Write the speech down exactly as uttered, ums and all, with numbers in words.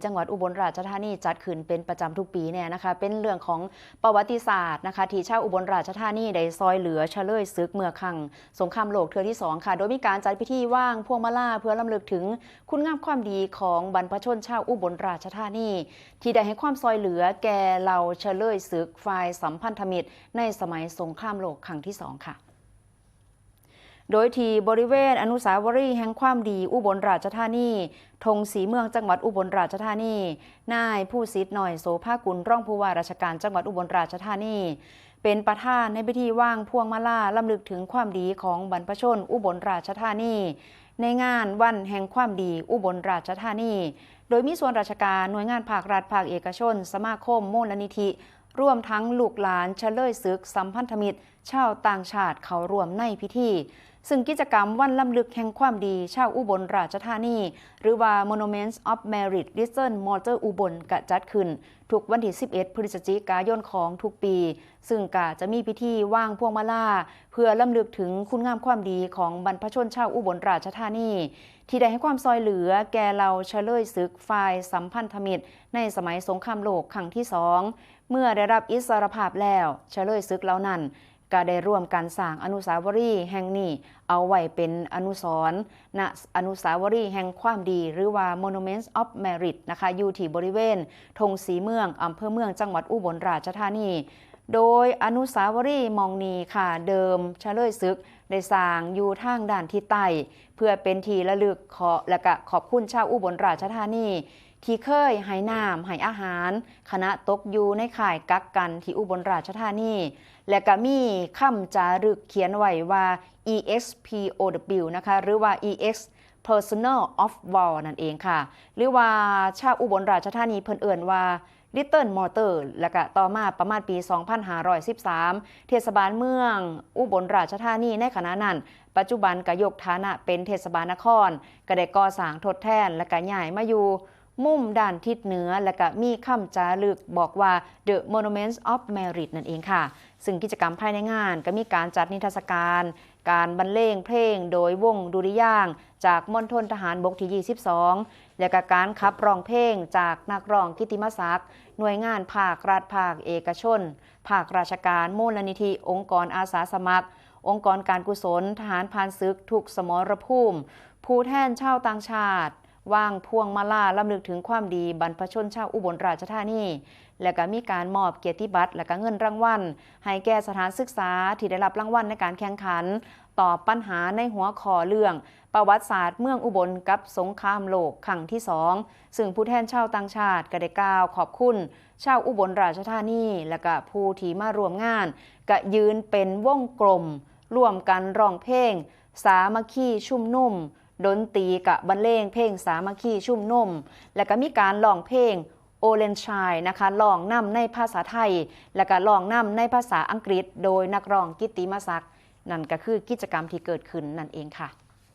จังหวัดอุบลราชธานีจัดขึ้นเป็นประจำทุกปีเนี่ยนะคะ เป็นเรื่องของประวัติศาสตร์นะคะ ที่ชาวอุบลราชธานีได้ซอยเหลือเฉลยศึกเมื่อครั้งสงครามโลกเทื่อที่สองค่ะ โดยมีการจัดพิธีวางพวงมาลาเพื่อรำลึกถึงคุณงามความดีของบรรพชนชาวอุบลราชธานี ที่ได้ให้ความซอยเหลือแก่เหล่าเฉลยศึกฝ่ายสัมพันธมิตรในสมัยสงครามโลกครั้งที่สองค่ะ โดยที่บริเวณอนุสาวรีย์แห่งความดีอุบลราชธานี ธงศรีเมืองจังหวัดอุบลราชธานี นายภูสิทธิ์น้อยโสภากุล รองผู้ว่าราชการจังหวัดอุบลราชธานี เป็นประธานในพิธีวางพวงมาลารำลึกถึงความดีของบรรพชนอุบลราชธานี ในงานวันแห่งความดีอุบลราชธานี โดยมีส่วนราชการ หน่วยงานภาครัฐ ภาคเอกชน สมาคม มูลนิธิ รวมทั้งลูกหลานเฉลยศึกสัมพันธมิตรชาวต่างชาติเข้าร่วมในพิธี ซึ่งกิจกรรมวันรำลึกแห่งความดีชาวอุบลราชธานี หรือว่า Monuments of Merit Little Mortar อุบล กะจัดขึ้นทุกวันที่สิบเอ็ด พฤศจิกายนของทุกปี ซึ่งกะจะมีพิธีวางพวงมาลา เพื่อรำลึกถึงคุณงามความดีของบรรพชนชาวอุบลราชธานี ที่ได้ให้ความซอยเหลือแก่เหล่าเฉลยศึกฝ่ายสัมพันธมิตรในสมัยสงครามโลกครั้งที่สอง เมื่อได้รับอิสรภาพแล้ว เฉลยศึกเหล่านั้นก็ได้ร่วมกันสร้างอนุสาวรีย์แห่งนี้เอาไว้เป็นอนุสรณ์ ณ อนุสาวรีย์แห่งความดี หรือว่า Monuments of Merit นะคะ อยู่ที่บริเวณธงศรีเมือง อำเภอเมือง จังหวัดอุบลราชธานี โดยอนุสาวรีย์หม่องนี้ค่ะ เดิมเฉลยศึกได้สร้างอยู่ทางด้านทิศใต้ เพื่อเป็นที่ระลึกขอ และก็ขอบคุณชาวอุบลราชธานี ที่เคยให้น้ำให้อาหาร ขณะตกอยู่ในค่ายกักกันที่อุบลราชธานี และก็มีคำจารึกเขียนไว้ว่า E X P O W นะคะ หรือว่า E X Prisoner of War นั่นเองค่ะ หรือว่าชาวอุบลราชธานีเพิ่นเอิ้นว่า Little Mortar และก็ต่อมาประมาณปี สองพันห้าร้อยสิบสาม เทศบาลเมืองอุบลราชธานีในขณะนั้น ปัจจุบันก็ยกฐานะเป็นเทศบาลนคร ก็ได้ก่อสร้างทดแทน และก็ย้ายมาอยู่มุมด้านทิศเหนือ และก็มีคำจารึกบอกว่า The Monuments of Merit นั่นเองค่ะ ซึ่งกิจกรรมภายในงานก็มีการจัดนิทรรศการ การบรรเลงเพลงโดยวงดุริยางค์จากมณฑลทหารบกที่ ยี่สิบสอง และก็การขับร้องเพลงจากนักร้องกิตติมศักดิ์ หน่วยงานภาครัฐ ภาคเอกชน ภาคราชการ มูลนิธิ องค์กรอาสาสมัคร องค์กรการกุศล ทหารผ่านศึกทุกสมรภูมิ ผู้แทนชาวต่างชาติ วางพวงมาลารำลึกถึงความดีบรรพชนชาวอุบลราชธานี และก็มีการมอบเกียรติบัตร และก็เงินรางวัล ให้แก่สถานศึกษาที่ได้รับรางวัลในการแข่งขัน ตอบปัญหาในหัวข้อเรื่อง ประวัติศาสตร์เมืองอุบลกับสงครามโลกครั้งที่สอง ซึ่งผู้แทนชาวต่างชาติก็ได้กล่าวขอบคุณชาวอุบลราชธานี และก็ผู้ที่มาร่วมงาน ก็ยืนเป็นวงกลม ร่วมกันร้องเพลง สามัคคีชุมนุม ดนตรีกะบรรเลงเพลงสามัคคีชุมนุม และก็มีการร้องเพลง Orange Shine นะคะ ร้องนำในภาษาไทย และก็ร้องนำในภาษาอังกฤษ โดยนักร้องกิตติมศักดิ์ นั่นก็คือกิจกรรมที่เกิดขึ้นนั่นเองค่ะ